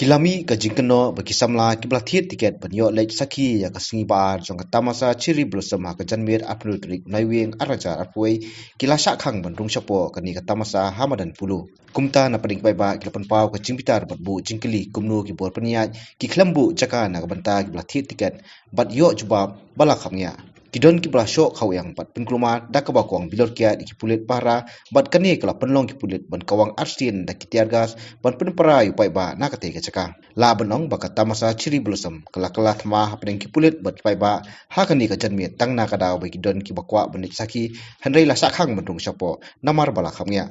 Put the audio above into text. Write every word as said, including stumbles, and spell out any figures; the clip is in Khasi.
Ki la mih ka jingkynnoh ba ki samla kiba la thied tiket ban ïoh leit sakhi ïa ka sngi ba ar jong ka tamasa Cherry Blossom ha ka janmiet arphew tarik u Naiwieng arhajar arphew, ki la shah khang ban rung shapoh kane ka tamasa ha madan Polo. Kumta na pdeng ki paidbah ki la pynpaw ka jingbitar bad buh jingkylli kumno ki bor pynïaid ki khlem buh jaka na ka bynta kiba la thied tiket bad ïoh jubab ba la khapngiah. Ki don kiba la shoh khaweng bad pynkulmar da kaba kong bilor kiad ïa ki pulit pahara bad kane ka la pynlong ki pulit ban kawang arsien da ki tear gas ban pynpra ïa u paidbah na katei ka jaka. Lah ban ong ba ka tamasa Cherry Blossom ka la kylla thma hapdeng ki pulit bad ki paidbah ha kane ka janmiet tang na ka daw ba ki don kiba kwah ban leit sakhi, hynrei la shah khang ban rung shapoh namar ba la khapngiah.